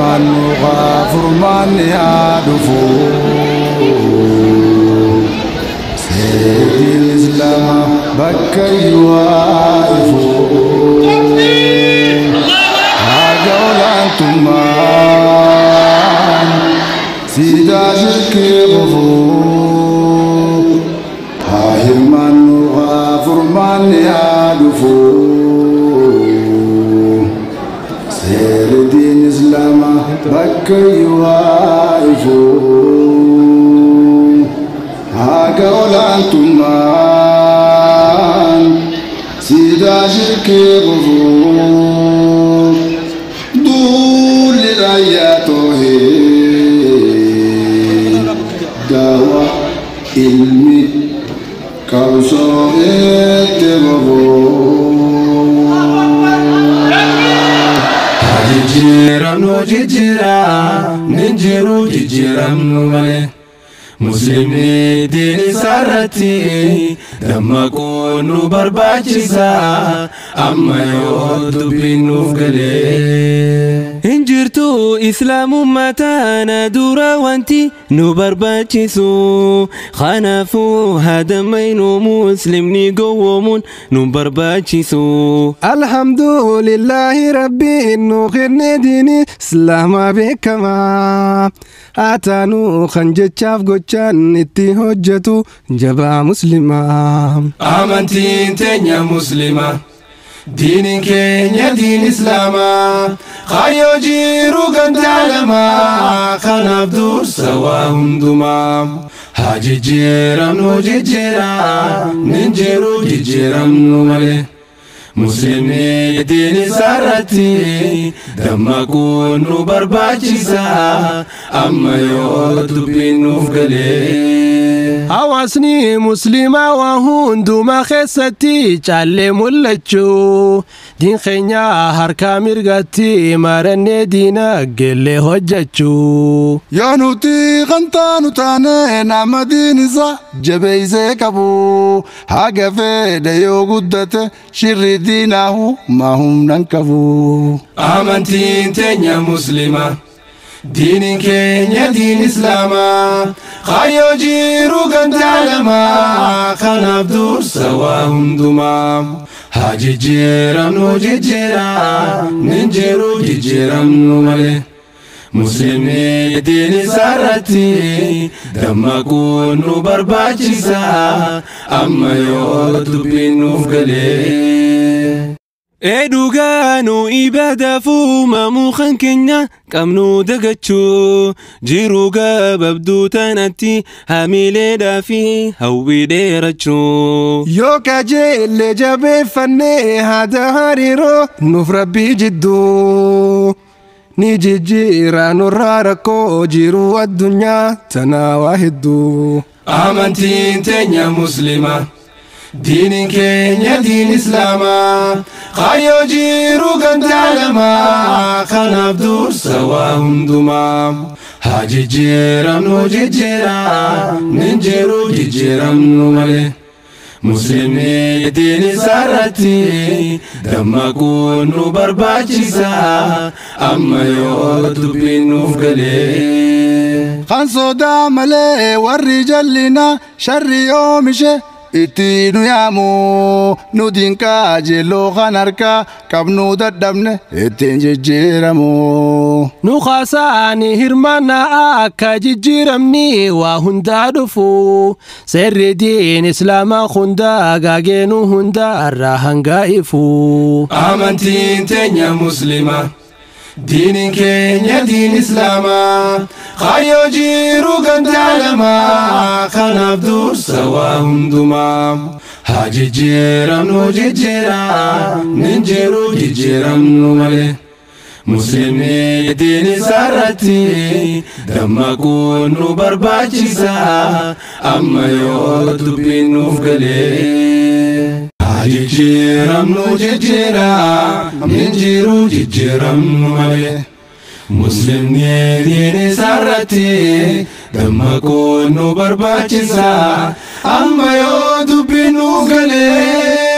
Hirmaannu haa furmaanni haa dhufu. Seerri Islaamaa bakka iyyuu haa ifu. Haga olaantummaan siidaa shirkii kufu. Haa hirmaannu haa furmaanni haa dhufu. Seerri diin Islaamaa bakka iyyuu haa ifu. Haga olaantummaan siidaa shirkii kufu. Duulli raayyaa toohee daawaa ilmi qabsoo itti fufuu. Jijjiiramnu jijjiira nin jiru jijjiiramnu malee. Muslimni diin isaarratti dammaquu nu barbaachisa amma yoo dubbiin nuuf galee. Hin jirtu islaamummaa taana dura wanti nu barbaachisu. Kanaafuu haadammaynu muslimni gowwoomuun nu barbaachisu. Alhamdulillahi rabbiin nu kenne diini islaamaa beekamaa. Haa taanuu kan jechaaf gochaan itti hojjetu jabaa muslimaa. Amantiin teenya muslima. Diiniin keenya diin islaamaa. Kaayyoo jiru gandaa lamaa. Kanaaf dursa waa hundumaa. Haa jijjiiramnu jijjiira nin jiru jijjiiramnu malee. Muslimni diin isaarratti dammaquu nu barbaachisa amma yoo dubbiin nuuf galee. Hawaasni musliimaa waa hundumaa keessatti caallee mul'achuu. Diin keenya harkaa mirgatti marannee diina geellee hojjechuu. Yoo nuti kan taanu taane nama diin isaa jabeessee qabu. Haga fedhe yoo guddate shirri diinaahu maa humnan qabu. Amantiin teenya muslima. Diiniin keenya diin islaamaa. Kaayyoo jiru gandaa lamaa. Kanaaf dursa waa hundumaa. Haa jijjiiramnu jijjiira nin jiru jijjiiramnu malee. Muslimni diin isaarratti dammaquu nu barbaachisa amma yoo dubbiin nuuf galee. Dhugaanu ibaadaaf uumamuu kan keenya qabnu dagachuu jiruu gabaabduu tanatti hamileedhaa fi hawwii dheerachuu. Yoo kajeellee jabeeffannee haada hariiroo nuuf rabbii jidduu. Ni jijjiira nurraa rakkoo jiruu addunyaa tanaa waa hedduu. Amantiin teenya muslima. Diiniin keenya diin islaamaa. Kaayyoo jiru gandaa lamaa. Kanaaf dursa waa hundumaa. Haa jijjiiramnu jijjiira nin jiru jijjiiramnu malee. Muslimni diin isaarratti dammaquu nu barbaachisa amma yoo dubbiin nuuf galee. Kan sodaa malee warri jallina sharri oomishe itti nu yaamu nu dinqaa jeelloo kan harkaa qabnu dadhabne ittiin jijjiiramu. Nu kaasaani hirmaannaa akka jijjiiramni waa hundaa dhufu. Seerri diin islaamaa hundaa gaageenu hundaa irraa hanga ifu. Amantiin teenya muslima. Diiniin keenya diin islaamaa. Kaayyoo jiru gandaa lamaa. Kanaaf dursa waa hundumaa. Haa jijjiiramnu jijjiira nin jiru jijjiiramnu malee. Muslimni diin isaarratti dammaquu nu barbaachisa amma yoo dubbiin nuuf galee. Haa jijjiiramnu jijjiira nin jiru jijjiiramnu malee. Muslimni diin isaarratti dammaquu nu barbaachisa amma yoo dubbiin nuuf galee.